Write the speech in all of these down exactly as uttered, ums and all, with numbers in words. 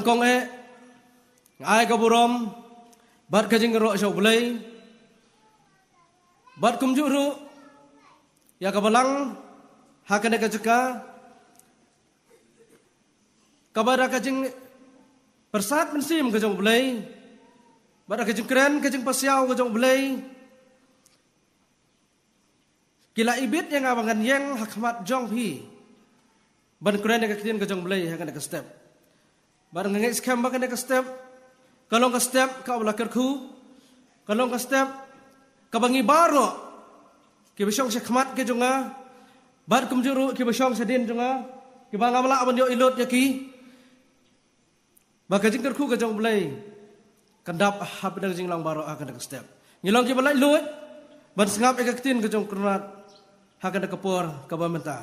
Kong eh, nga ai ka burom bad ka jingïaroh sha U Blei, bad kumjuh ruh ïa ka balang ha kane ka jaka, kaba da ka jingpyrsad mynsiem ka jong U Blei, bad da ka jingkren ka jingpasiaw ka jong U Blei, ki la ibit ïa nga ba ngan ïeng ha khmat jong phi ban kren ïa ka ktien ka jong U Blei ha kane ka step. Bad nga ngeit skhem ba kane ka step ka long ka step kaba la kyrkhu, ka long ka step kaba ngi baroh kiba shong sha khmat ka jong nga, bad kumjuh ruh kiba shong shadien jong nga, kiba ngam lah ban ïoh i lut ïa ki, ba ka jingkyrkhu ka jong U Blei kan dap hapdeng jingïalang baroh ha kane ka step. Ngi long kiba laitluid ban sngap ïa ka ktien ka jong U Kyrpad ha kane ka por kaba mynta.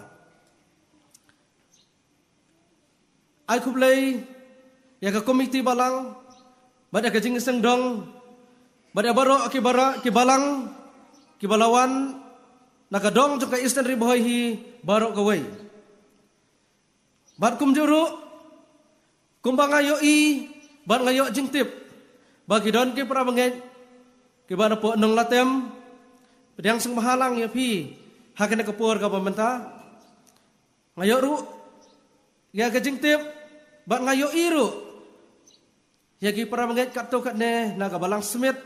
Ai khublei ïa ka komiti balang, bad ïa ka jingseng dong, bad ïa baroh ki bara, ki balang kiba la wan na ka dong jong ka Eastern Ri Bhoi hi baroh kawei. Bad kumjuh ruh, kumba nga ïohi bad nga ïoh jingtip ba ki don ki para bangeit kiba napoh Nonglatem, pdiang sngewbha lang ïa phi ha kane ka por kaba mynta. Nga ïoh ruh ïa ka jingtip bad nga ïohi ruh ïa ki para bangeit katto katne na ka Balang Smit.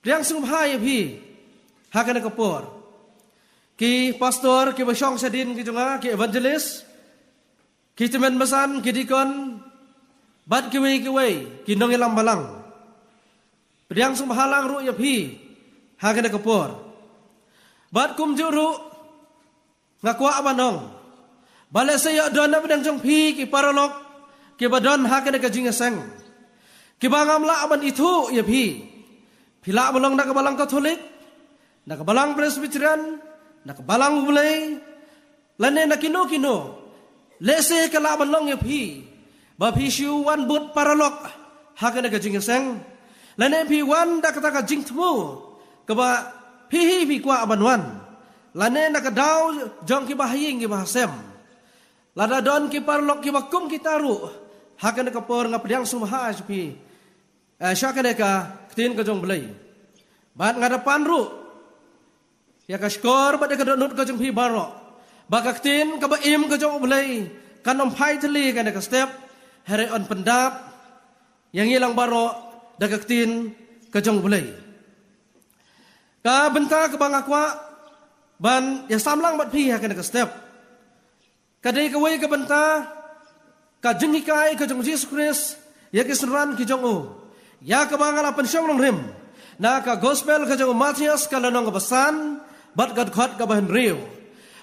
Pdiang sngewbha ïa phi ha kane ka por, ki pastor kiba shong shadien ki jong nga, ki evangelist, ki tymmen basan, ki deacon, bad kiwei kiwei ki nongïalam balang. Pdiang sngewbha lang ruh ïa phi ha kane ka por. Bad kumjuh ruh, nga kwah ban ong ba lehse ïoh don na pdeng jong phi ki paralok kiba don ha kane ka jingïaseng, kiba ngam lah ban ithuh ïa phi. Phi lah ban long na ka Balang Katholik, na ka Balang Presbyterian, na ka Balang U Blei, lane na kino kino. Lehse ka lah ban long ïa phi ba phi shu wan bud paralok ha kane ka jingïaseng, lane phi wan da kata ka jingthmu kaba phi hi phi kwah ban wan, lane na ka daw jong kiba ha ïing kiba ha sem. Lada don ki paralok kiba kum kita ruh, ha kane ka por nga pdiang sngewbha ïa phi, eh, sha kane ka ktien ka jong U Blei. Bad nga da pan ruh ïa ka shkor bad ïa ka dohnud ka jong phi baroh, ba ka ktien kaba im ka jong U Blei kan ym phai tylli ha kane ka step, hynrei yn pyndap ïa ngi lang baroh da ka ktien ka jong U Blei. Ka bynta kaba nga kwah ban ïasam lang bad phi ha kane ka step, ka dei kawei ka bynta ka jinghikai ka jong U Jisu Khrist ïa ki synran ki jong u, ïa kaba nga la pynshong nongrim na ka Gospel ka jong u Mathaios, ka lynnong kaba san, bad ka dkhot kaba hynriew.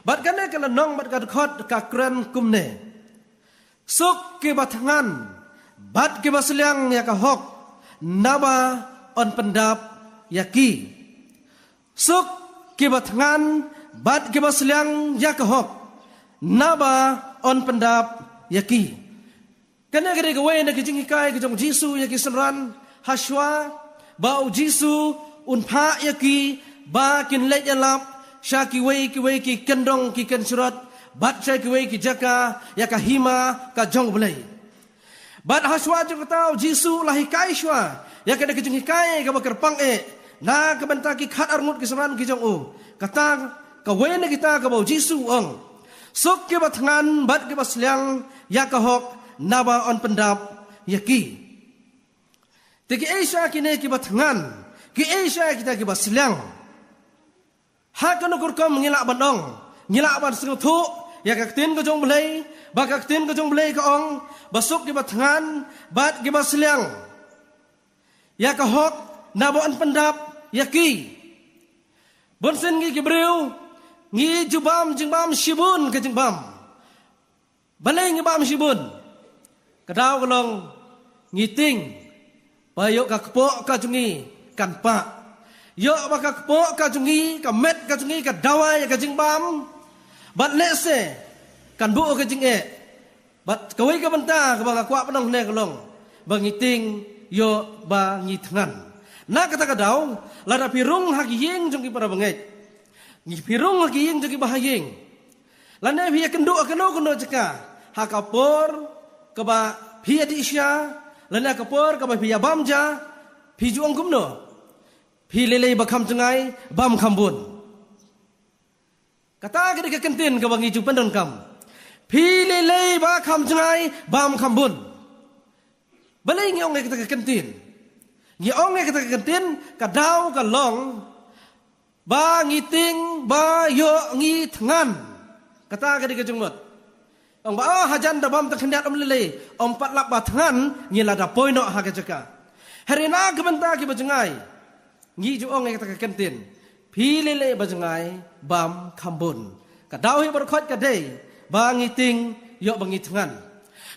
Bad kane ka lynnong bad ka dkhot ka kren kumne: Suk kiba thngan bad kiba sliang ïa ka hok, naba yn pyndap ïa ki. Suk kiba thngan bad kiba sliang ïa ka hok, naba yn pyndap ïa ki. Kane ka dei kawei na ki jinghikai ka jong U Jisu ïa ki synran, hashwa ba U Jisu un phah ïa ki ba kin leit ïalap sha kiwei kiwei ki kyndong ki kynshrot, bad sha kiwei ki jaka ïa ka hima ka jong U Blei. Bad hashwa jong kata U Jisu u la hikai shwa ïa kane ka jinghikai kaba kyrpang eh na ka bynta ki khatar ngut ki synran ki jong u. Kata kawei na kita kaba U Jisu u ong: Suk kiba thngan bad kiba sliang ïa ka hok, naba yn pyndap ïa ki. Te kiei sha kine kiba thngan, kiei sha kita kiba sliang? Ha kano ka rukom ngi lah ban ong, ngi lah ban sngewthuh ïa ka ktien ka jong U Blei, ba ka ktien ka jong U Blei ka ong ba suk kiba thngan bad kiba sliang ïa ka hok, naba yn pyndap ïa ki. Bunsien ngi ki briew ngi ju bam jingbam shibun ka jingbam. Balei ngi bam shibun? Ka daw ka long ngi tieng ba ïoh ka kpoh ka jong ngi kan pah, ïoh ba ka kpoh ka jong ngi, ka met ka jong ngi ka dawa ïa ka jingbam, bad lehse kan buh ka jingeh. Bad kawei ka bynta kaba nga kwah pynong hangne ka long ba ngi tieng ïoh ba ngi thngan. Na kata ka daw, lada phi rung ha ki ïing jong ki para bangeit, ngi phi rung ha ki ïing jong ki bahaïing, lane phi ïakynduh ha kano kano jaka, Ha ka por kaba phi ïa dih sha, lane ha ka por kaba phi ïa bam ja, phi ju ong kumno? Phi lei lei ba kham jngai, bam kham bun. Kata ka dei ka kyntien kaba ngi ju pyndonkam. Phi lei lei ba kham jngai, bam kham bun. Balei ngi ong ïa kata ka kyntien? Ngi ong ïa kata ka kyntien, ka daw ka long ba ngi tieng ba ïoh ngi thngan. Kata ka dei ka jingmut. Ong ba, oh, hajan da bam tang khyndiat, ym lei lei, ym pat lap ba thngan, ngi la da poi noh ha ka jaka. Hynrei na ka bynta kiba jngai, ngi ju ong ïa kata ka kyntien, phi lei lei ba jngai, bam kham bun. Ka daw hi baroh khoit ka dei ba ngi tieng ïoh ba ngi thngan.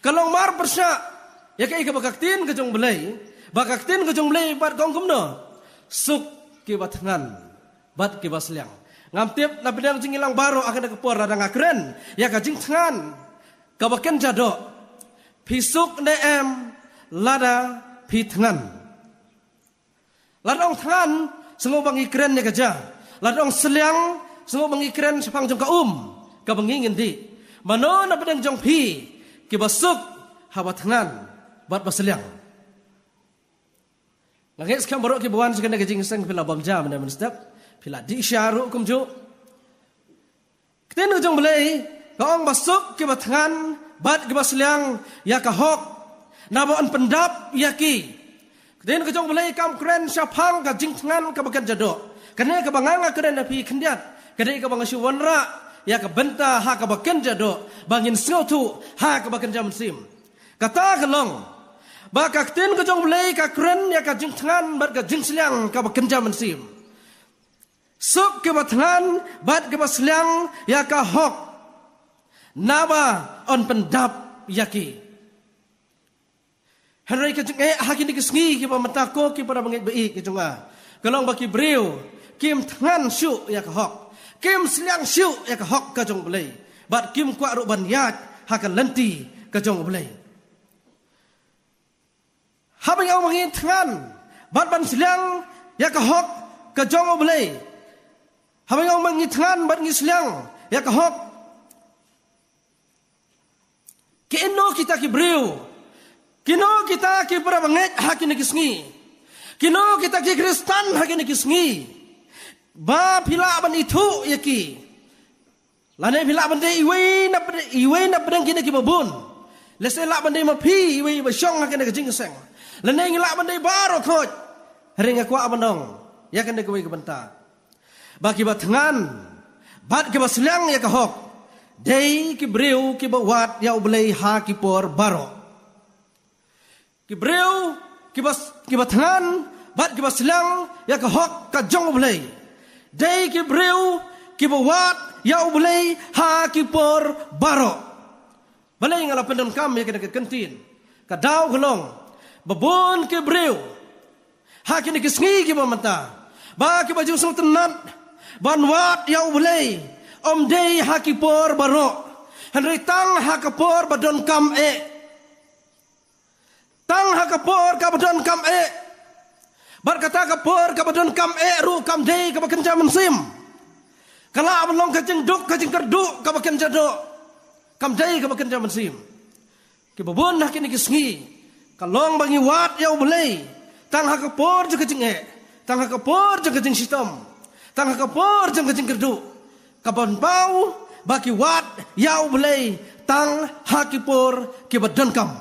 Ka long marpyrshah ïa kaei kaba ka ktien ka jong U Blei, ba ka ktien ka jong U Blei pat ka ong kumno? Suk kiba thngan bad kiba sliang. Ngam tip na pdeng jong ngi lang baroh ha kane ka por lada nga kren ïa ka jingthngan kaba kynja doh, phi suk ne em lada phi thngan? Lada ong thngan, sngew ba ngi kren ïa ka ja. Lada ong sliang, sngew ba ngi kren shaphang jong ka um kaba ngi ngin dih. Mano na pdeng jong phi kiba suk haba thngan bad ba sliang? Nga ngeit skhem baroh kiba wan sha kane ka jingïaseng phi la bam ja mynne mynstep, phi la dih sha ruh kumjuh. Ktien ka jong U Blei ka ong ba suk kiba thngan bad kiba sliang ïa ka hok, naba yn pyndap ïa ki. Ktien ka jong U Blei kam kren shaphang ka jingthngan kaba kynja doh. Kane kaba nga nga kren ïa phi khyndiat, ka dei kaba nga shu wanrah ïa ka bynta ha kaba kynja doh, ba ngin sngewthuh ha kaba kynja mynsiem. Kata ka long ba ka ktien ka jong U Blei ka kren ïa ka jingthngan bad ka jingsliang kaba kynja mynsiem. Suk kiba thngan bad kiba sliang ïa ka hok, naba yn pyndap ïa ki. Hynrei ka jingeh ha kine ki sngi kiba mynta, ko ki para bangeit ba ïeit ki jong nga, ka long ba ki briew kim thngan shuh ïa ka hok, kim sliang shuh ïa ka hok ka jong U Blei, bad kim kwah ruh ban ïaid ha ka lynti ka jong U Blei. Haba ngi ong ba ngi thngan bad ban sliang ïa ka hok ka jong U Blei, haba ngi ong ba ngi thngan bad ngi sliang ïa ka hok, kino kita ki briew, kino kita ki para bangeit ha kine ki sngi, kino kita ki Khristan ha kine ki sngi, ba phi lah ban ithuh ïa ki? Lane phi lah ban dei iwei na pdeng, iwei na pdeng kine kiba bun? Lehse lah ban dei ma phi iwei ba shong ha kane ka jingïaseng. Lane ngi lah ban dei baroh khoit. Hynrei nga kwah ban ong ïa kane kawei ka bynta, ba kiba thngan bad kiba sliang ïa ka hok, dei ki briew kiba wad ïa U Blei ha ki por baroh. Ki briew kiba, kiba thngan bad kiba sliang ïa ka hok ka jong U Blei, dei ki briew kiba wad ïa U Blei ha ki por baroh. Balei nga la pyndonkam ïa kane ka kyntien? Ka daw ka long ba bun ki briew ha kine ki sngi kiba mynta, ba kiba ju sngewtynnat ban wad ïa U Blei, ym dei ha ki por baroh, hynrei tang ha ka por ba donkam eh. Tang ha ka por kaba donkam eh. Bad kata ka por kaba donkam eh ruh kam dei kaba kynja mynsiem. Ka lah ban long ka jingduk ka jingkyrduh kaba kynja doh, kam dei kaba kynja mynsiem. Kiba bun ha kine ki sngi ka long ba ngi wad ïa U Blei tang ha ka por jong ka jingeh, tang ha ka por jong ka jingshitom, tang ha ka por jong ka jingkyrduh, kaban paw ba ki wad ïa U Blei tang ha ki por kiba donkam.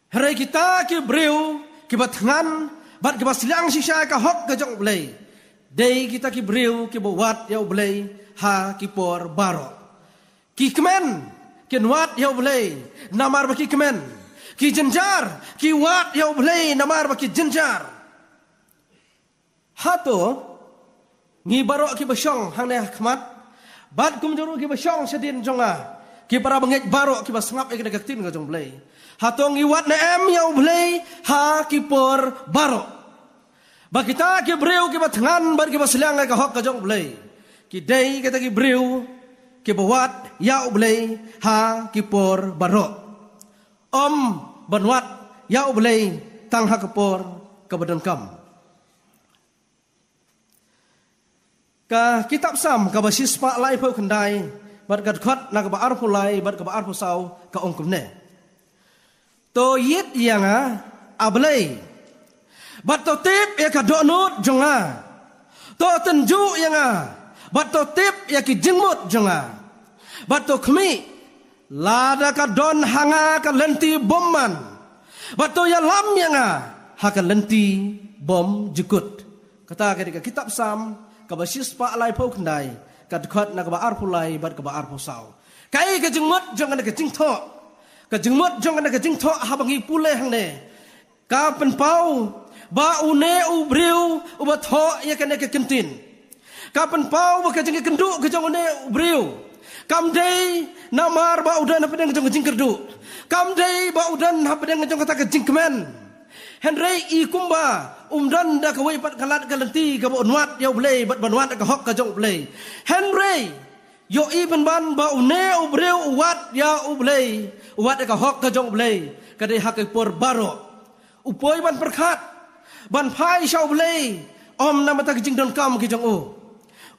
Hynrei kita ki briew kiba thngan bad kiba sliang shisha ïa ka hok ka jong U Blei, dei kita ki briew kiba wad ïa U Blei ha ki por baroh. Ki kmen kin wad ïa U Blei namar ba ki kmen. Ki jynjar ki wad ïa U Blei namar ba ki jynjar. Hato ngi baroh kiba shong hangne ha khmat, bad kumjuh ruh kiba shong shadien jong nga, ki para bangeit baroh kiba sngap ïa kane ka ktien ka jong U Blei, hato ngi wad ne em ïa U Blei ha ki por baroh? Ba kita ki briew kiba thngan bad kiba sliang ïa ka hok ka jong U Blei, ki dei kita ki briew kiba wad ïa U Blei ha ki por baroh. Ym ban wad ïa U Blei tang ha ka por kaba donkam. Ka kitab Salm kaba shispah laiphew khyndai, Bad ka dkhot na kaba arphew lai bad kaba arphew saw ka ong kumne: To ïit ïa nga, A Blei, bad to tip ïa ka dohnud jong nga. To tynjuh ïa nga, bad to tip ïa ki jingmut jong nga. Bad to khmih lada ka don ha nga ka lynti bymman, bad to ïalam ïa nga ha ka lynti bymjukut. Kata ka dei ka kitab Salm kaba shispah laiphew khyndai, ka dkhot na kaba arphew lai bad kaba arphew saw. Kaei ka jingmut jong kane ka jingthoh? Ka jingmut jong kane ka jingthoh haba ngi pule hangne, ka pynpaw ba une u briew uba thoh ïa kane ka kyntien, ka pynpaw ba ka jingïakynduh ka jong une u briew kam dei namar ba u don hapdeng jong ka jingkyrduh, kam dei ba u don hapdeng jong kata ka jingkmen. Hynrei i kumba um don da kawei pat ka lad ka lynti kaba un wad ïa U Blei bad ban wad ka hok ka jong U Blei. Hynrei ïohi pynban ba une u briew u wad ïa U Blei, u wad ïa ka hok ka jong U Blei, ka dei ha ka por baroh. U poi ban pyrkhat, ban phai sha U Blei, ym namar ka jingdonkam ki jong u.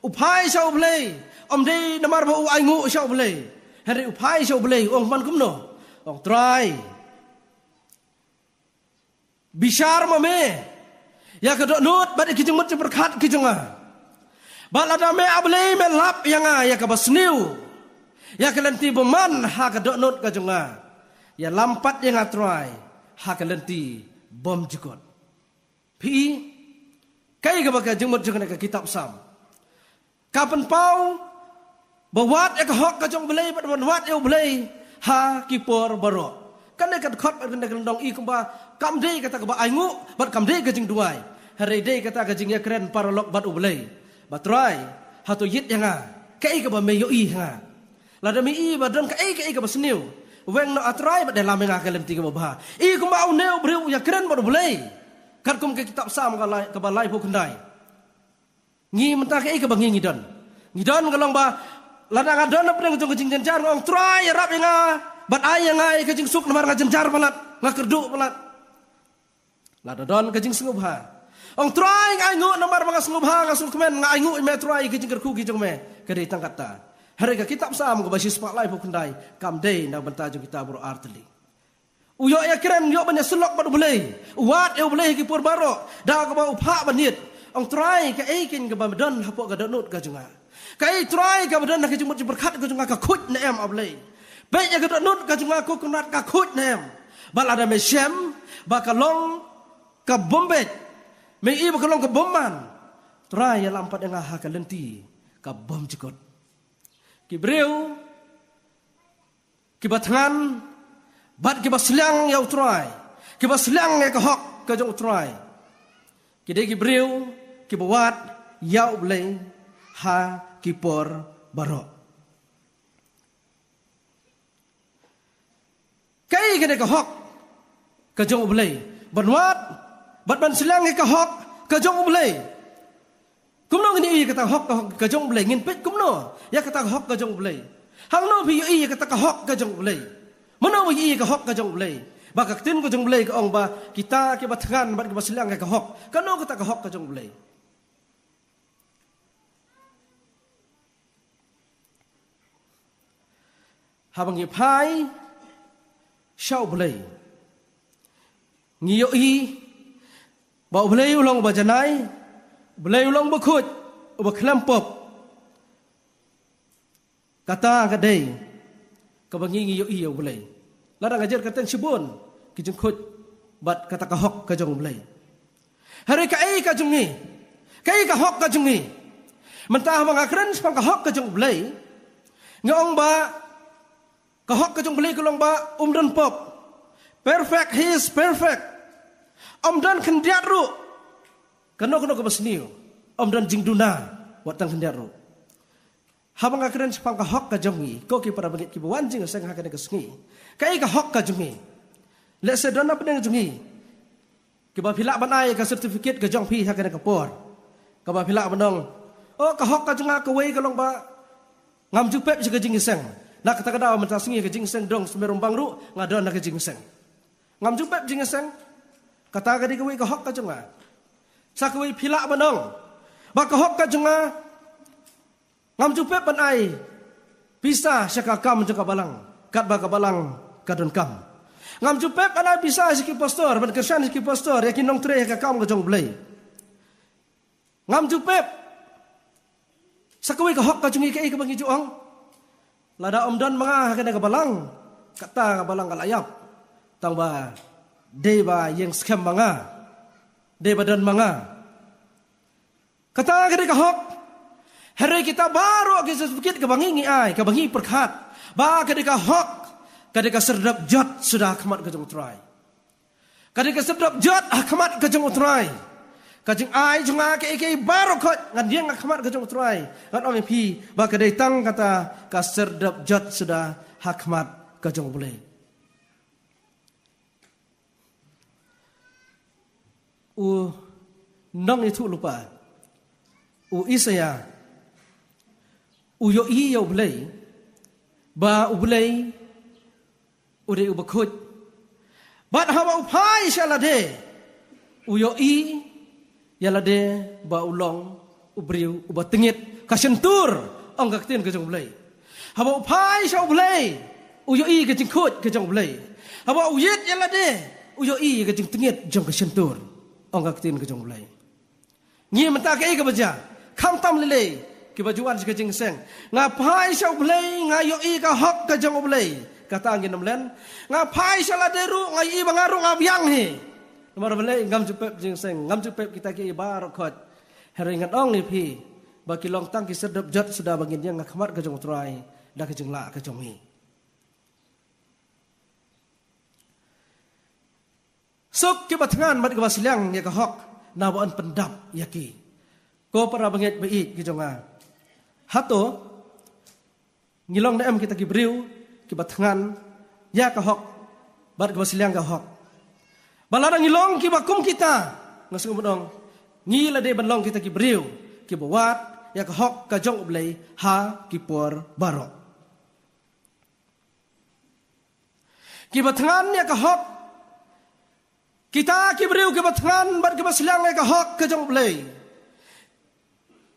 U phai sha U Blei ym dei namar ba u ainguh sha U Blei. Hynrei u phai sha U Blei, u ong pynban kumno? U ong, Trai, bishar ma me ïa ka dohnud bad ïa ki jingmut jingpyrkhat ki jong nga. Bad lada me, A Blei, me lap ïa nga ïa kaba sniew ïa ka lynti bymman ha ka dohnud ka jong nga, ïalam pat ïa nga, Trai, ha ka lynti bymjukut. Phi i kaei kaba ka jingmut jong kane ka kitab Salm? Ka pynpaw ba wad ïa ka hok ka jong U Blei bad ban wad ïa U Blei ha ki por baroh. Kane ka dkhot bad kane ka lynnong i kumba kam dei kata kaba ainguh bad kam dei ka jingduwai. Hynrei dei kata ka jingïakren paralok bad U Blei, ba Trai, hato ïit ïa nga, kaei kaba me ïohi ha nga. Lada me i ba don kaei kaei kaba sniew, weng noh, A Trai, bad ïalam ïa nga ha ka lynti kaba bha. I kumba une u briew u ïakren bad U Blei, katkum ka kitab Salm ka lai, kaba laiphew khyndai. Ngi mynta kaei kaba ngi ngi don? Ngi don ka long ba lada nga don hapdeng jong ka jingjynjar, nga ong, Trai, ïarap ïa nga bad ai ïa nga ïa ka jingsuk namar nga jynjar palat, nga kyrduh palat. Lada don ka jingsngewbha, ong, Trai, nga ainguh namar ba nga sngewbha, nga sngewkmen, nga ainguh ïa me, Trai, ïa ka jingkyrkhu ki jong me. Ka dei tang kata. Hynrei ka kitab Salm kaba shispah laiphew khyndai kam dei na ka bynta jong kita baroh artylli. U ïoh ïakren, ïoh ban ïasyllok bad U Blei, u wad ïa U Blei ha ki por baroh, da kaba u phah ban ïit. Ong, Trai, kaei kein kaba don hapoh ka dohnud ka jong nga? Kaei, Trai, kaba don ha ka jingmut jingpyrkhat ka jong nga, ka khuid ne em, A Blei? Peit ïa ka dohnud ka jong nga, ko Kynrad, ka khuid ne em? Bad lada me shem ba ka long ka bym beit, me i ba ka long ka bymman, Trai, ïalam pat ïa nga ha ka lynti ka bymjukut. Ki briew kiba thngan bad kiba sliang ïa U Trai, kiba sliang ïa ka hok ka jong U Trai, ki dei ki briew kiba wad ïa U Blei ha ki por baroh. Kaei kane ka hok ka jong U Blei? Ban wad bad ban sliang ïa ka hok ka jong U Blei. Kumno ngin ïohi ïa kata ka hok, ka hok ka jong U Blei? Ngin peit kumno ïa kata ka hok ka jong U Blei? Hangno phi ïohi ïa kata ka hok ka jong U Blei? Mano ba ïohi ïa ka hok ka jong U Blei? Ba ka ktien ka jong U Blei ka ong ba kita kiba thngan bad kiba sliang ïa ka hok. Kano kata ka hok ka jong U Blei? Haba ngi phai sha U Blei, ngi ïohi ba U Blei u long uba janai, U Blei u long uba khuid, uba khlem pop. Kata ka dei kaba ngi ngi ïohi ïa U Blei. Lada nga jer kyrteng shibun ki jingkhuid bad kata ka hok ka jong U Blei. Hynrei kaei ka jong ngi? Kaei ka hok ka jong ngi? Mynta haba nga kren shaphang ka hok ka jong U Blei, nga ong ba ka hok ka jong U Blei ka long ba um don pop. Perfect, he is perfect. Um don khyndiat ruh. Kano kano kaba sniew, um don jingduna wat tang khyndiat ruh. Haba nga kren shaphang ka hok ka jong ngi, ko ki para bangeit kiba wan jingïaseng ha kane ka sngi, kaei ka hok ka jong ngi? Lehse don na pdeng jong ngi kiba phi lah ban ai ka certificate ka jong phi ha kane ka por, kaba phi lah ban ong, oh, ka hok ka jong nga kawei ka long ba ngam ju pep sha ka jingïaseng. Na kata ka daw mynta sngi ka jingïaseng dong smerumbang ruh nga don na ka jingïaseng. Ngam ju pep jingïaseng. Kata ka dei kawei ka hok ka jong nga. Sa kawei phi lah ban ong ba ka hok ka jong nga, ngam ju pep ban ai pisa sha ka kam jong ka balang, katba ka balang ka donkam. Ngam ju pep ban ai pisa sha ki pastor, ban kyrshan sha ki pastor ïa ki nongtrei ha ka kam ka jong U Blei. Ngam ju pep sa kawei ka hok ka jong ngi kaei kaba ngi ju ong. Lada ym don ma nga ha kane ka balang, kata ka balang ka la ïap. Tangba dei ba ïeng skhem ma nga, dei ba don ma nga. Kata ka dei ka hok. Hynrei kita baroh ki certificate kaba ngi ngi ai, kaba ngi pyrkhat ba ka dei ka hok, ka dei ka syrdoh jot suda ha khmat ka jong U Trai. Ka dei ka syrdoh jot ha khmat ka jong U Trai. Ka jingai jong nga kaei kaei baroh khoit ngan ïeng ha khmat ka jong U Trai, ngan ong ïa phi ba ka dei tang kata ka syrdoh jot suda ha khmat ka jong U Blei. U nongïathuhlypa, u Isaïah, u ïohi ïa U Blei ba U Blei u dei uba khuid. Bad haba u phai sha lade, u ïohi ïa lade ba u long u briew uba tyngit ka shyntur, ong ka ktien ka jong U Blei. Haba u phai sha U Blei, u ïohi ka jingkhuid ka jong U Blei. Haba u ïit ïa lade, u ïohi ka jingtyngit jong ka shyntur, ong ka ktien ka jong U Blei. Ngi mynta kaei kaba jia? Khamtam lei lei kiba ju wan sha ka jingïaseng. Nga phai sha U Blei, nga ïohi ka hok ka jong U Blei, kata ngin ym len. Nga phai sha lade ruh, nga ïohi ba nga ruh nga biang hi. Namar balei? Ngam ju pep jingïaseng, ngam ju pep kita kiei baroh khoit. Hynrei ngan ong ïa phi ba ki long tang ki syrdoh jot suda ba ngin ïeng ha khmat ka jong U Trai da ka jinglah ka jong ngi. Suk kiba thngan bad kiba sliang ïa ka hok, naba yn pyndap ïa ki. Ko para bangeit ba ïeit ki jong nga, hato ngi long ne em kita ki briew kiba thngan ïa ka hok bad kiba sliang ka hok? Ba lada ngi long kiba kum kita, nga sngewbha ban ong, ngi la dei ban long kita ki briew kiba wad ïa ka hok ka jong U Blei ha ki por baroh. Kiba thngan ïa ka hok. Kita ki briew kiba thngan bad kiba sliang ïa ka hok ka jong U Blei,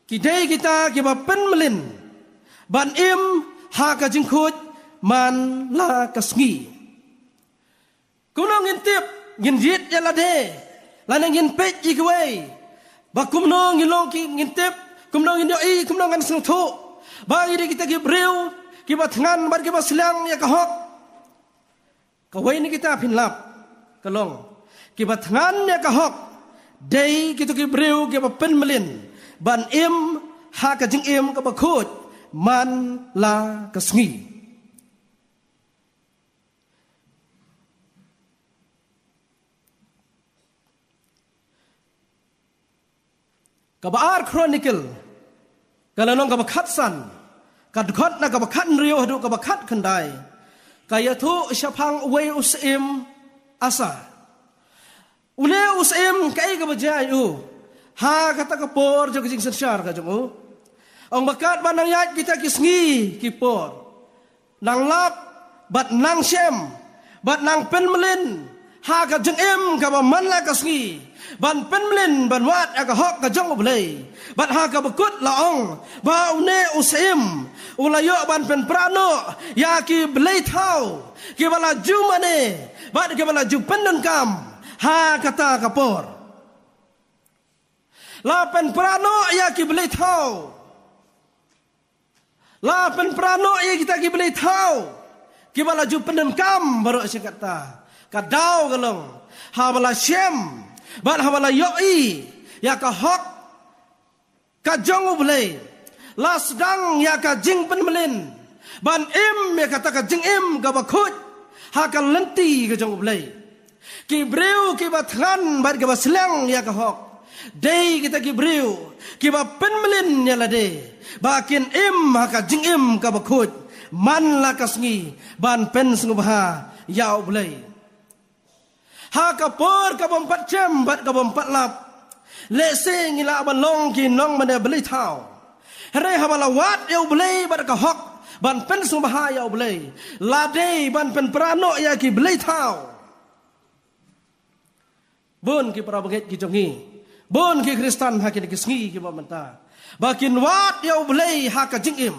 ki dei kita kiba pynmlien ban im ha ka jingkhuid man la ka sngi. Kumno ngin tip, ngin ïit ïa lade, lane ngin peit ïa kiwei? Ba kumno ngin long ki, ngin tip, kumno ngin ïohi, kumno ngan sngewthuh ba ngi dei kita ki briew kiba thngan bad kiba sliang ïa ka hok? Kawei na kita phin lap, ka long, kiba thngan ïa ka hok dei kito ki briew kiba pynmlien ban im ha ka jingim kaba khuid man la ka sngi. Kaba ar Chronicle, ka lynnong kaba khatsan, ka dkhot na kaba khathynriew haduh kaba khatkhyndai, ka ïathuh shaphang uwei u syiem Asa. Une u syiem kaei kaba jia ïa u ha kata ka por jong ka jingsynshar ka jong u? Ong ba katba nang ïaid kita ki sngi ki por, nang lap bad nang shem bad nang pynmlien ha ka jingim kaba man la ka sngi, ban pynmlien ban wad ïa ka hok ka jong U Blei. Bad ha kaba kut la ong ba une u syiem u la ïoh ban pynpra noh ïa ki blei thaw kiba la ju mane bad kiba la ju pyndonkam ha kata ka por. La pynpra noh ïa ki blei thaw. La pynpra noh ïa kita ki blei thaw kiba la ju pyndonkam baroh shi katta. Ka daw ka long, haba la shem bad haba la ïohi ïa ka hok ka jong U Blei, la sdang ïa ka jingpynmlien ban im ïa kata ka jingim kaba khuid ha ka lynti ka jong U Blei. Ki briew kiba thngan bad kiba sliang ïa ka hok dei kita ki briew kiba pynmlien ïa lade ba kin im ha ka jingim kaba khuid man la ka sngi ban pynsngewbha ïa U Blei. Ha ka por kabym pat shem bad kabym pat lap, lehse ngi lah ban long ki nongmane blei thaw. Hynrei haba la wad ïa U Blei bad ka hok ban pynsngewbha ïa U Blei, la dei ban pynpra noh ïa ki blei thaw. Bun ki para bangeit ki jong ngi, bun ki Khristan ha kine ki sngi kiba mynta, ba kin wad ïa U Blei ha ka jingim,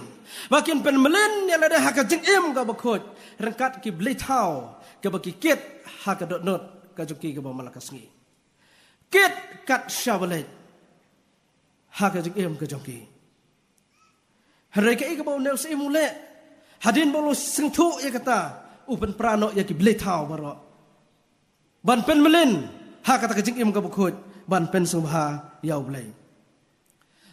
Ba kin pynmlien ïa lade ha ka jingim kaba khuid ryngkat ki blei thaw kiba ki kit ha ka dohnud ka jong ki kaba man la ka sngi. Kit kat sha ba leit ha ka jingim ka jong ki. Hynrei kaei kaba une u syiem u leh, hadien ba u la sngewthuh ïa kata, u pynpra noh ïa ki blei thaw baroh ban pynmlien ha kata ka jingim kaba khuid, ban pynsngewbha ïa U Blei.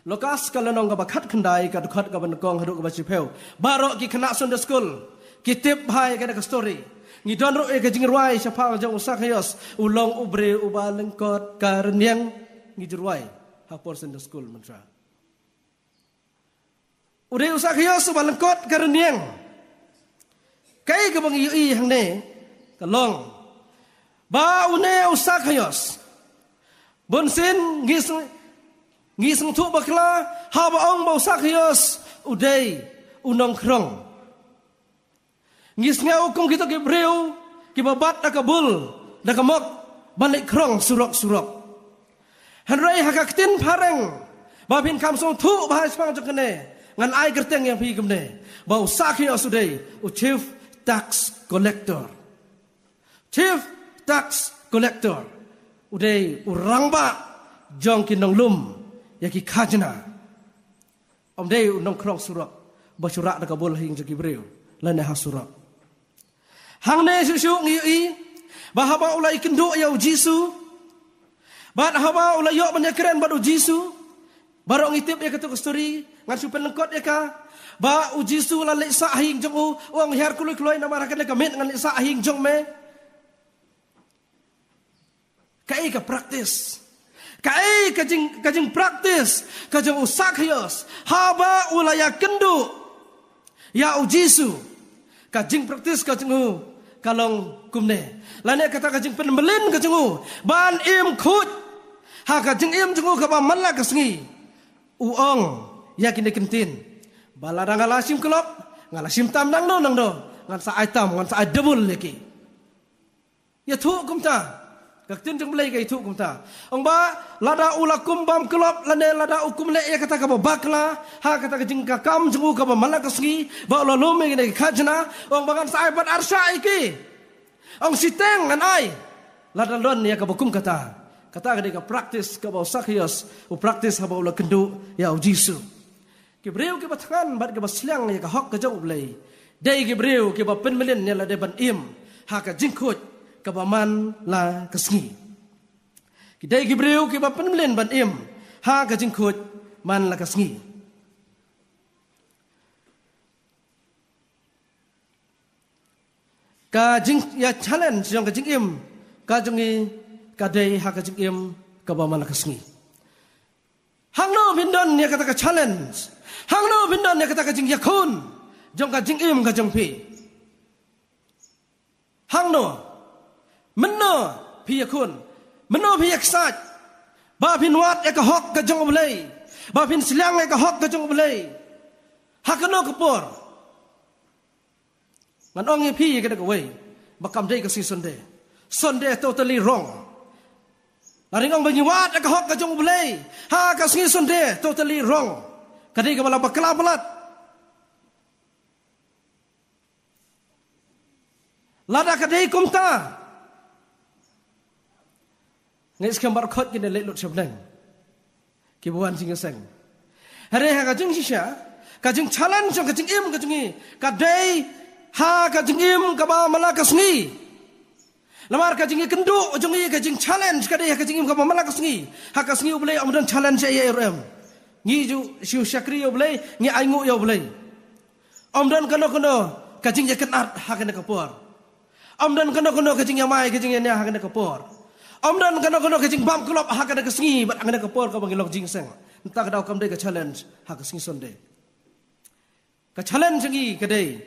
Lukas ka lynnong kaba khatkhyndai, ka dkhot kaba nyngkong haduh kaba shiphew. Baroh ki khynnah Sunday school ki tip bha ïa kane ka story. Ngi don ruh ïa ka jingrwai shaphang jong u Sakhaios, u long u briew uba lyngkot ka rynïeng. Ngi ju rwai ha por Sunday school mynta. U dei u Sakhaios uba lyngkot ka rynïeng. Kaei kaba ngi ïohi hangne ka long ba une u Sakhaios, bunsien ngi sng-, ngi sngewthuh bakla haba ong ba u Sakhaios u dei u nongkhrong. Ngi sngew kum kito ki briew kiba bat da ka bul da ka mok ban leit khrong surok surok. Hynrei ha ka ktien phareng ba phin kham sngewthuh bha shaphang jong kane, ngan ai kyrteng ïa phi kumne, ba u Sakhaios u dei u chief tax collector. Chief tax collector, u dei u rangbah jong ki nonglum ïa ki khajna. Um dei u nongkhrong surok ba shu rah da ka bul ha ïing jong ki briew lane ha surok. Hangne shuh shuh ngi ïohi ba haba u la ïakynduh ïa u Jisu, bad haba u la ïoh ban ïakren bad u Jisu, baroh ngi tip ïa kato ka story, ngan shu pynlyngkot ïa ka. Ba u Jisu u la leit sah ha ïing jong u, u ong, "Hiar kloi kloi, namar ha kane ka miet ngan leit sah ha ïing jong me." Kaei ka practice? Kaei ka jing, ka jingpractice ka jong u Sakhaios haba u la ïakynduh ïa u Jisu? Ka jingpractice ka jong u ka long kumne, lane kata ka jingpynmlien ka jong u ban im khuid ha ka jingim jong u kaba man la ka sngi. U ong ïa kine ki ktien, ba lada nga la shim klop, nga la shim tam nangno nangno, ngan sa ai tam, ngan sa ai double ïa ki. Ïathuh kumta. Ka ktien jong U Blei ka ïathuh kumta. Ong ba lada u la kum bam klop lane lada u kum leh ïa kata kaba bakla ha kata ka jingkakam jong u kaba man la ka sngi, ba u la lum ïa kine ki khajna, ong ba ngan sa ai pat arshah ïa ki. Ong shiteng ngan ai lada don ïa kaba kum kata. Kata ka dei ka practice kaba u Sakhaios u practice haba u la kynduh ïa u Jisu. Ki briew kiba thngan bad kiba sliang ïa ka hok ka jong U Blei, dei ki briew kiba pynmlien ïa lade ban im ha ka jingkhuid kaba man la ka sngi. Ki dei ki briew kiba pynmlien ban im ha ka jingkhuid man la ka sngi. Ka jing, ïa challenge jong ka jingim ka jong ngi ka dei ha ka jingim kaba man la ka sngi. Hangno phin don ïa kata ka challenge? Hangno phin don ïa kata ka jingïakhun jong ka jingim ka jong phi? Hangno? Mynno phi ïakhun? Mynno phi ïaksaid ba phin wad ïa ka hok ka jong U Blei, ba phin sliang ïa ka hok ka jong U Blei? Ha kano ka por? Ngan ong ïa phi ïa kane kawei, ba kam dei ka sngi Sunday. Sunday totally wrong. La ring ong ba ngi wad ïa ka hok ka jong U Blei ha ka sngi Sunday, totally wrong. Ka dei kaba la bakla palat. Lada ka dei kumta, ngi skhem baroh khoit kine leit lut sha bneng kiba wan jingïaseng. Hynrei ha ka jingshisha, ka jingchallenge jong ka jingim ka jong ngi ka dei ha ka jingim kaba man la ka sngi. Namar ka jingïakynduh jong ngi, ka jingchallenge ka dei ha ka jingim kaba man la ka sngi. Ha ka sngi U Blei ym don challenge ïa ei ruh em. Ngi ju shu shakri ïa U Blei, ngi ainguh ïa U Blei. Ym don kano kano ka jingïakynad ha kane ka por. Ym don kano kano ka jingïamai ka jingïania ha kane ka por. Ym don kano kano ka jingbam klop ha kane ka sngi bad ha kane ka por kaba ngi long jingïaseng. Nangta ka daw kam dei ka challenge ha ka sngi Sunday. Ka challenge jong ngi ka dei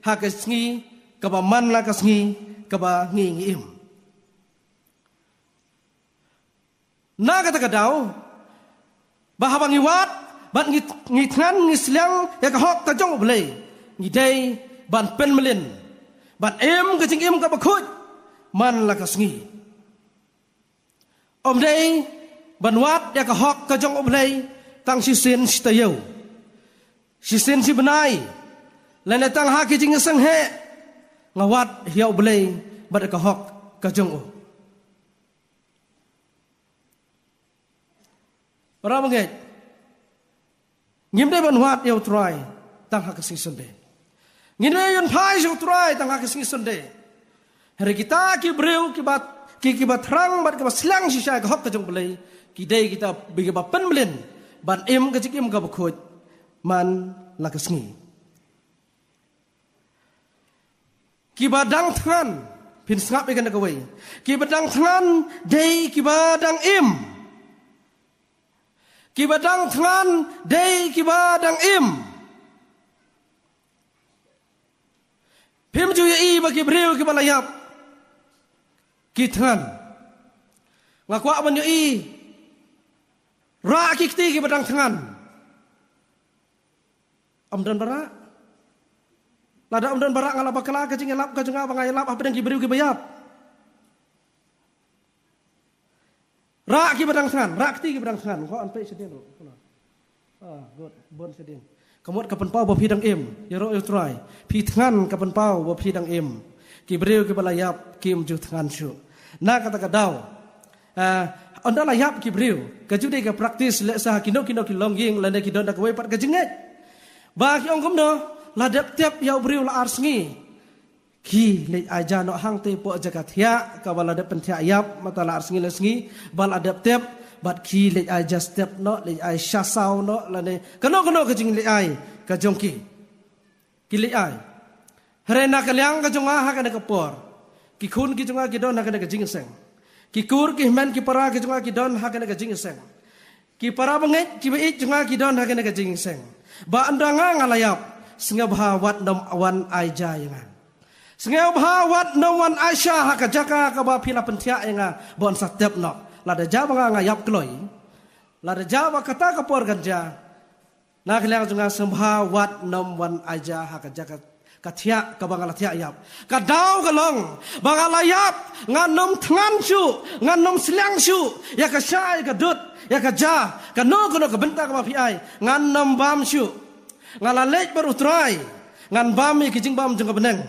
ha ka sngi kaba man la ka sngi kaba ngi ngi im. Na kata ka daw, ba haba ngi wad bad ngi, ngi thngan, ngi sliang ïa ka hok ka jong U Blei, ngi dei ban pynmlien ban im ka jingim kaba khuid man la ka sngi. Ym dei ban wad ïa ka hok ka jong U Blei tang shisien shi taïew. Shisien shi bnai, lane tang ha ki jingïaseng heh, nga wad ïa U Blei bad ka hok ka jong u. Para bangeit, ngim dei ban wad ïa U Trai tang ha ka sngi Sunday. Ngim dei ban phai sha U Trai tang ha ka sngi Sunday. Hynrei kita ki briew kiba, ki, kiba thrang bad kiba sliang shisha ïa ka hok ka jong U Blei, ki dei kita kiba pynmlien ban im ka jingim kaba khuid man la ka sngi. Kiba dang thngan, phin sngap ïa kane kawei. Kiba dang thngan dei kiba dang im. Kiba dang thngan dei kiba dang im. Phim ju ïohi ba ki briew kiba la ïap ki thngan. Nga kwah ban ïohi, rah ki kti kiba dang thngan. Ym don ba rah. Lada ym don ba rah, nga la bakla ka jingïalap ka jong nga ba nga ïalap hapdeng ki briew kiba ïap. Rah kiba dang thngan, rah kti kiba dang thngan. Ko an pei shadien ruh. Ah, good, bun shadien. Ka mut ka pynpaw ba phi dang im, ïaroh ïa U Trai. Phi thngan ka pynpaw ba phi dang im. Ki briew kiba la ïap kim ju thngan shuh. Na kata ka daw, ah, ynda la ïap ki briew, ka ju dei ka practice leh sa ha kino kino ki longïing lane ki don da kawei pat ka jingngeit. Ba ki ong kumno, la dep tep ïa u briew la ar sngi, ki leit ai ja noh hangtei hapoh jaka thiah kaba la dep pynthiah ïap, mynta la ar sngi lai sngi ba la dep tep, bad ki leit ai ja step noh, leit ai sha saw noh lane kano kano ka jingleit ai ka jong ki. Ki leit ai. Hynrei na ka liang ka jong nga ha kane ka por, ki khun ki jong nga ki don ha kane ka jingïaseng. Ki kur ki hynmen ki para ki jong nga ki don ha kane ka jingïaseng. Ki para bangeit kiba ïeit jong nga ki don ha kane ka jingïaseng. Ba ynda nga nga la ïap, sngewbha wat nym wan ai ja ïa nga. Sngewbha wat nym wan ai sha ha ka jaka kaba phi la pynthiah ïa nga ban sa tep noh. Lada ja ba nga nga ïap kloi, lada ja ba kata ka por kan ja, na ka liang jong nga sngewbha wat nym wan ai ja ha ka jaka ka thiah kaba nga la thiah ïap. Ka daw ka long ba nga la ïap, ngan nym thngan shuh, ngan nym sliang shuh ïa ka shai ka dud, ïa ka ja, kano kano ka bynta kaba phi ai, ngan nym bam shuh. Nga la leit bad U Trai, ngan bam ïa ki jingbam jong ka bneng,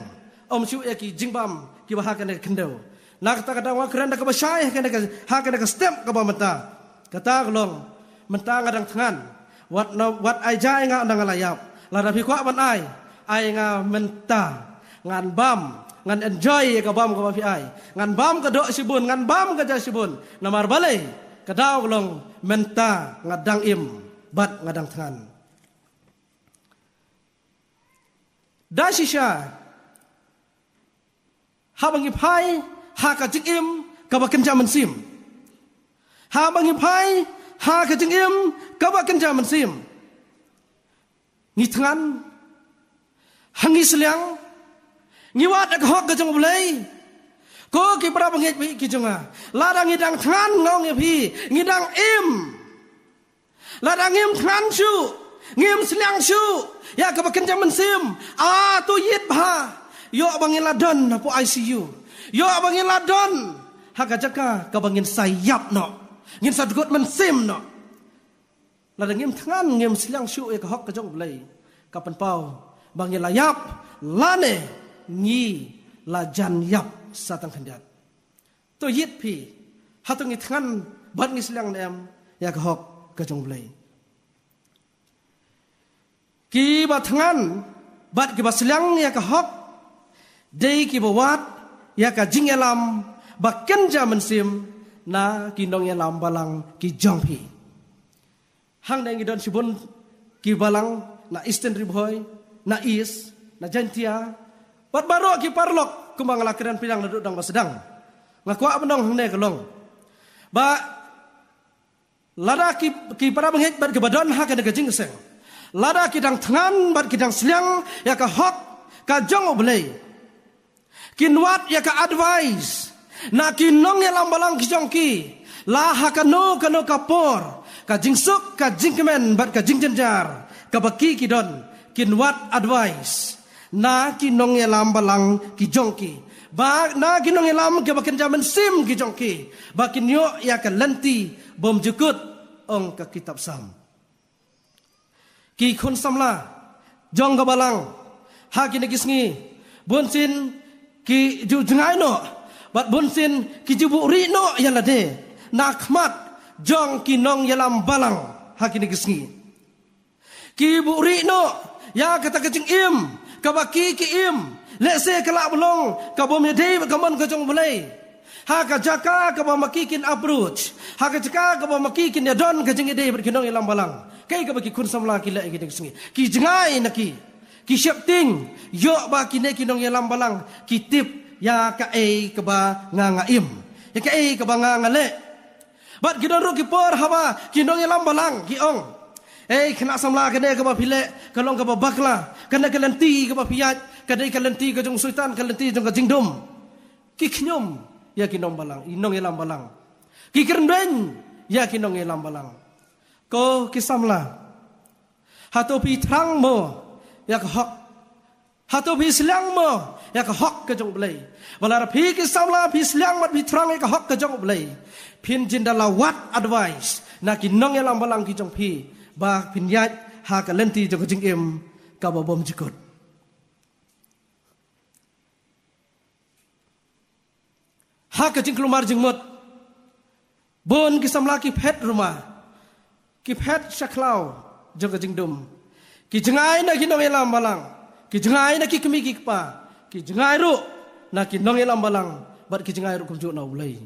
ym shuh ïa ki jingbam kiba ha kane ka khyndew. Na kata ka daw nga kren da kaba shai ha kane ka, ha kane ka step kaba mynta. Kata ka long, mynta nga dang thngan. Wat nym, wat ai ja ïa nga ynda nga la ïap. Lada phi kwah ban ai, ai nga mynta. Ngan bam, ngan enjoy ïa ka bam kaba phi ai. Ngan bam ka doh shibun, ngan bam ka ja shibun. Namar balei, ka daw ka long mynta nga dang im bad nga dang thngan. Da shisha, haba ngi phai ha ka jingim kaba kynja mynsiem. Haba ngi phai ha ka jingim kaba kynja mynsiem, ngi thngan, ha ngi sliang, ngi wad ïa ka hok ka jong U Blei. Ko ki para bangeit ba ïeit ki jong nga, lada ngi dang thngan, nga ong ïa phi, ngi dang im. Lada ngim thngan shuh, ngim sliang shuh ïa kaba kynja mynsiem, a, to ïit bha. Ïoh ba ngin la don hapoh I C U. Ïoh ba ngin la don ha ka jaka kaba ngin sa ïap noh, ngin sa dkut mynsiem noh. Lada ngim thngan, ngim sliang shuh ïa ka hok ka jong U Blei, ka pynpaw ba ngi la ïap lane ngi la jan ïap sa tang khyndiat. To ïit phi, hato ngi thngan bad ngi sliang ne em ïa ka hok ka jong U Blei? Kiba thngan bad kiba sliang ïa ka hok dei kiba wad ïa ka jingïalam ba kynja mynsiem na ki nongïalam balang ki jong phi. Hangne ngi don shibun ki balang na Eastern Ri Bhoi, na East, na Jaintia, bad baroh ki paralok kumba nga la kren pyrshang naduh dang ba sdang. Nga kwah ban ong hangne ka long ba lada ki, ki para bangeit bad kiba don ha kane ka jingïaseng, lada ki dang thngan bad ki dang sliang ïa ka hok ka jong U Blei, kin wad ïa ka advice na ki nongïalam balang ki jong ki, la ha kano kano ka por, ka jingsuk, ka jingkmen bad ka jingjynjar kaba ki ki don, kin wad advice na ki nongïalam balang ki jong ki, ba na ki nongïalam kiba kynja mynsiem ki jong ki, ba kin ïoh ïa ka lynti bymjukut, ong ka kitab Salm. Ki khun samla, jong ka balang ha kine ki sngi, bunsien ki ju jngai noh bad bunsien ki ju buhrieh noh ïa lade na khmat jong ki nongïalam balang ha kine ki sngi. Ki buhrieh noh ïa kata ka jingim kaba ki ki im, lehse ka lah ban long ka bym ïadei bad ka mon ka jong U Blei. Ha ka jaka kaba ma ki kin approach, ha ka jaka kaba ma ki kin ïadon ka jingïadei bad ki nongïalam balang, kaei kaba ki khun samla ki leh ïa kine ki sngi? Ki jngai na ki, ki sheptieng ïoh ba kine ki nongïalam balang ki tip ïa kaei kaba nga nga im, ïa kaei kaba nga nga leh. Bad ki don ruh ki por haba ki nongïalam balang ki ong, "Ei khynnah samla, kane kaba phi leh ka long kaba bakla, kane ka lynti kaba phi ïaid ka dei ka lynti ka jong u Soitan, ka lynti jong ka jingdum." Ki khñium ïa ki nongbalang, i nongïalam balang. Ki kren beiñ ïa ki nongïalam balang. Ko ki samla, hato phi thrang mo ïa ka hok? Hato phi sliang mo ïa ka hok ka jong U Blei? Ba lada phi ki samla phi sliang bad phi thrang ïa ka hok ka jong U Blei, phin jin da la wad advice na ki nongïalam balang ki jong phi ba phin ïaid ha ka lynti jong ka jingim kaba bym jukut. Ha ka jingkulmar jingmut, bun ki samla ki phet ruma, ki phet sha khlaw jong ka jingdum. Ki jngai na ki nongïalam balang, ki jngai na ki kmie ki kpa, ki jngai ruh na ki nongïalam balang, bad ki jngai ruh kumjuh na U Blei.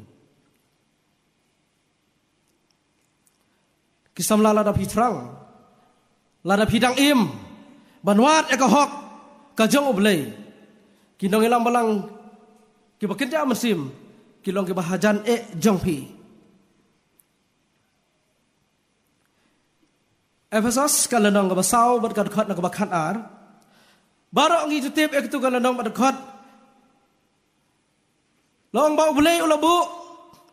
Ki samla, lada phi thrang, lada phi dang im ban wad ïa ka hok ka jong U Blei, ki nongïalam balang kiba kynja mynsiem ki long kiba hajan eh jong phi. Ephesos ka lynnong kaba saw bad ka dkhot na kaba khatar. Baroh ngi ju tip ïa katu ka lynnong bad dkhot. Long ba U Blei u la buh,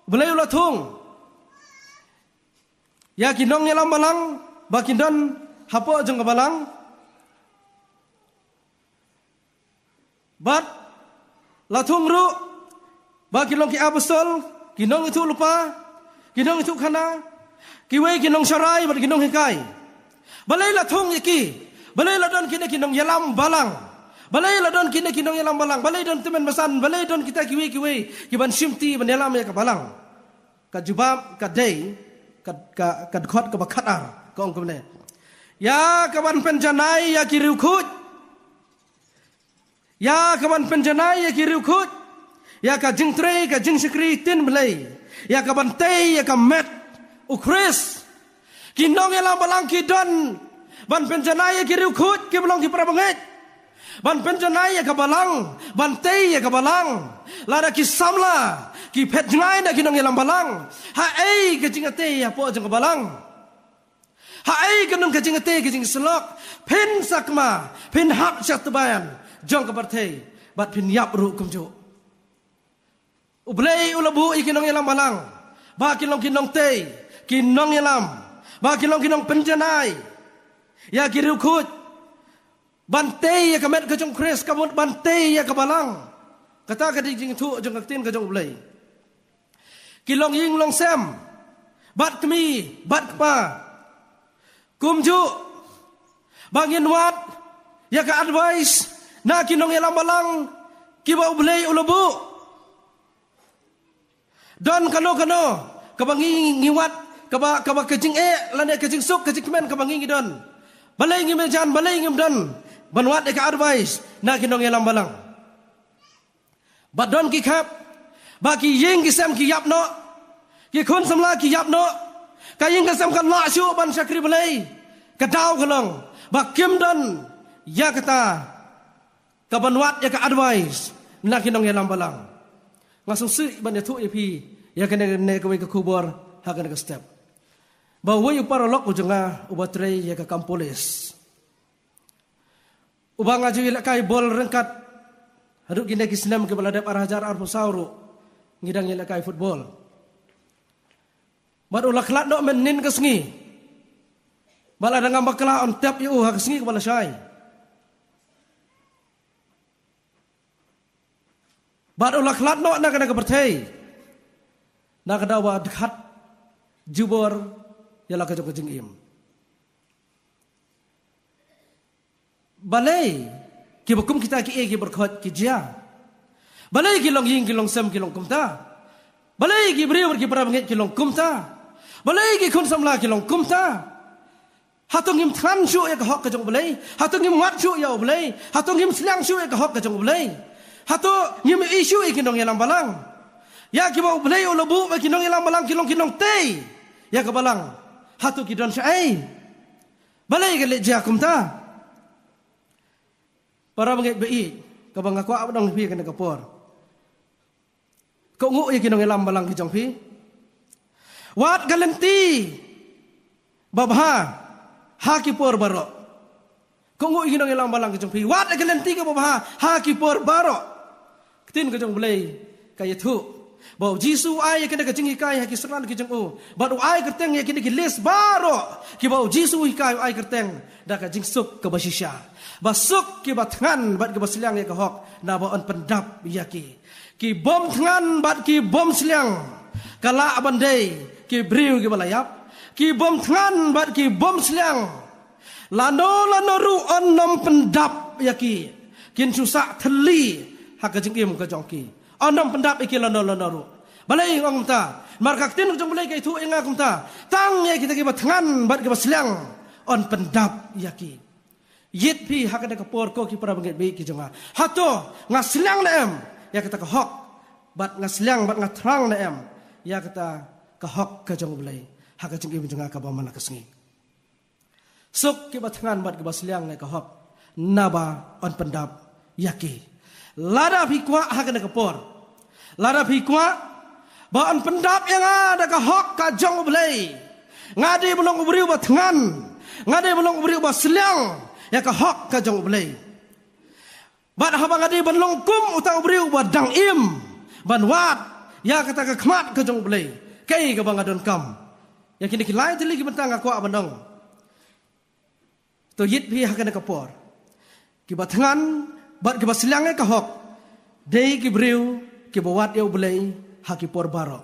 U Blei u la thung ïa ki nongïalam balang ba kin don hapoh jong ka balang. Bad la thung ruh ba ki long ki apostol, ki nongïathuhlypa, ki nongïathuhkhana, kiwei ki nongsharai bad ki nonghikai. Balei la thung ïa ki? Balei la don kine ki nongïalam balang? Balei la don kine ki nongïalam balang? Balei don tymmen basan? Balei don kita kiwei kiwei kiban shimti ban ïalam ïa ka balang? Ka jubab ka dei ka, ka, ka dkhot kaba khatar, ka ong kumne: Ïa kaban pynjanai ïa ki riewkhuid. Ïa kaban pynjanai ïa ki riewkhuid ïa ka jingtrei ka jingshakri ktien Blei, ïa kaban tei ïa ka met U Khrist. Ki nongïalam balang ki don ban pynjanai ïa ki riewkhuid kiba long ki parabangeit, ban pynjanai ïa ka balang, ban tei ïa ka balang. Lada ki samla ki phet jngai na ki nongïalam balang, haei ka jingïatei hapoh jong ka balang? Haei ka nong ka jingïatei ka jingsyllok? Phin sakma, phin hap sha tbian jong ka pyrthei bad phin ïap ruh kumjuh. U Blei u la buh ïa ki nongïalam balang ba ki long ki nongtei, ki nongïalam, ba ki long ki nongpynjanai ïa ki riewkhuid, ban tei ïa ka met ka jong Khrist, ka mut ban tei ïa ka balang. Kata ka dei jingthoh jong ka ktien ka jong U Blei. Ki long ïing long sem, bad kmie bad kpa. Kumjuh ba ngin wad ïa ka advice na ki nongïalam balang kiba U Blei u la buh. Don kano kano kaba ngi, ngi wad, kaba, kaba ka jingeh lane ka jingsuk ka jingkmen kaba ngi ngi don. Balei ngim jan, balei ngim don ban wad ïa ka advice na ki nongïalam balang? Ba don ki khep ba ki ïing ki sem ki ïap noh, ki khun samla ki ïap noh, ka ïing ka sem ka lah shuh ban shakri Blei. Ka daw ka long ba kim don ïa kata kaban wad ïa ka advice na ki nongïalam balang. Nga sngewsih ban ïathuh ïa phi ïa kane, kane kawei ka khubor ha kane ka step. Ba uwei u paralok u jong nga uba trei ïa ka kam pulit, uba nga ju ïalehkai bol ryngkat haduh kine ki snem kiba la dep, ar hajar arphew saw ruh ngi dang ïalehkai football. Bad u la khlad noh mynhynnin ka sngi. Bad lada ngam bakla yn tep ïa u ha ka sngi kaba la shai. Bad u la khlad noh na kane ka pyrthei na ka daw ba dkhat jubor ïa la ka jong ka jingim. Balei kiba kum kita ki ei ki bor khot ki jia? Balei ki longïing ki longsem ki long kumta? Balei ki briew ki para bangeit ki long kumta? Balei ki khun samla ki long kumta? Hato ngim thngan shuh ïa ka hok ka jong U Blei? Hato ngim wad shuh ïa U Blei? Hato ngim sliang shuh ïa ka hok ka jong U Blei? Hato ngim ïohi shuh ïa ki nongïalam balang? Ïa kiba U Blei u la buh ba ki nongïalam balang ki long ki nongtei ïa ka balang, hato ki don shaei? Balei ka leh jia kumta? Para bangeit ba ïeit, kaba nga kwah ban ong ïa phi kane ka por, kohnguh ïa ki nongïalam balang ki jong phi. Wad ka lynti babha ha ki por baroh. Kohnguh ïa ki nongïalam balang ki jong phi. Wad ka lynti kaba bha ha ki por baroh. Ka ktien ka jong U Blei ka ïathuh ba U Jisu u ai ïa kane ka jinghikai ha ki synran ki jong u, bad u ai kyrteng ïa kine ki list baroh kiba U Jisu u hikai, u ai kyrteng da ka jingsuk kaba shisha, ba suk kiba thngan bad kiba sliang ïa ka hok, naba yn pyndap ïa ki. Ki bym thngan bad ki bym sliang, ka lah ban dei ki briew kiba la ïap. Ki bym thngan bad ki bym sliang, lano lano ruh yn ym pyndap ïa ki. Kin shu sah thylli ha ka jingim ka jong ki. Yn ym pyndap ïa ki lano lano ruh. Balei nga ong kumta? Namar ka ktien ka jong U Blei ka ïathuh ïa nga kumta, tang ïa kita kiba thngan bad kiba sliang yn pyndap ïa ki. Ïit phi ha kane ka por, ko ki para bangeit ba ïeit ki jong nga. Hato nga sliang ne em ïa kata ka hok? Bad nga sliang bad nga thrang ne em ïa kata ka hok ka jong U Blei ha ka jingim jong nga kaba man la ka sngi? Suk kiba thngan bad kiba sliang ïa ka hok, naba yn pyndap ïa ki. Lada phi kwah ha kane ka por, lada phi kwah ba yn pyndap ïa nga da ka hok ka jong U Blei, nga dei ban long u briew ba thngan, nga dei ban long u briew ba sliang ïa ka hok ka jong U Blei. Bad haba nga dei ban long kum uta u briew ba dang im ban wad ïa kata ka khmat ka jong U Blei, kaei kaba nga donkam? Ïa kine ki lai tylli ki bynta nga kwah ban ong. To ïit phi ha kane ka por. Kiba thngan bad kiba sliang ïa ka hok dei ki briew kiba wad ïa U Blei ha ki por baroh.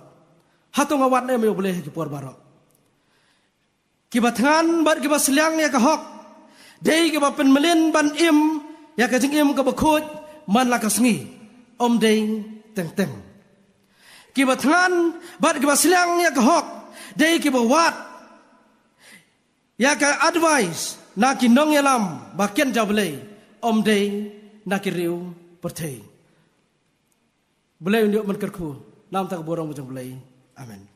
Hato nga wad ne em ïa U Blei ha ki por baroh? Kiba thngan bad kiba sliang ïa ka hok dei kiba pynmlien ban im ïa ka jingim kaba khuid man la ka sngi, ym dei teng teng. Kiba thngan bad kiba sliang ïa ka hok dei kiba wad ïa ka advice na ki nongïalam ba kynja Blei, ym dei na ki riew pyrthei. Blei un ïoh ban kyrkhu namar ka burom jong U Blei. Amen.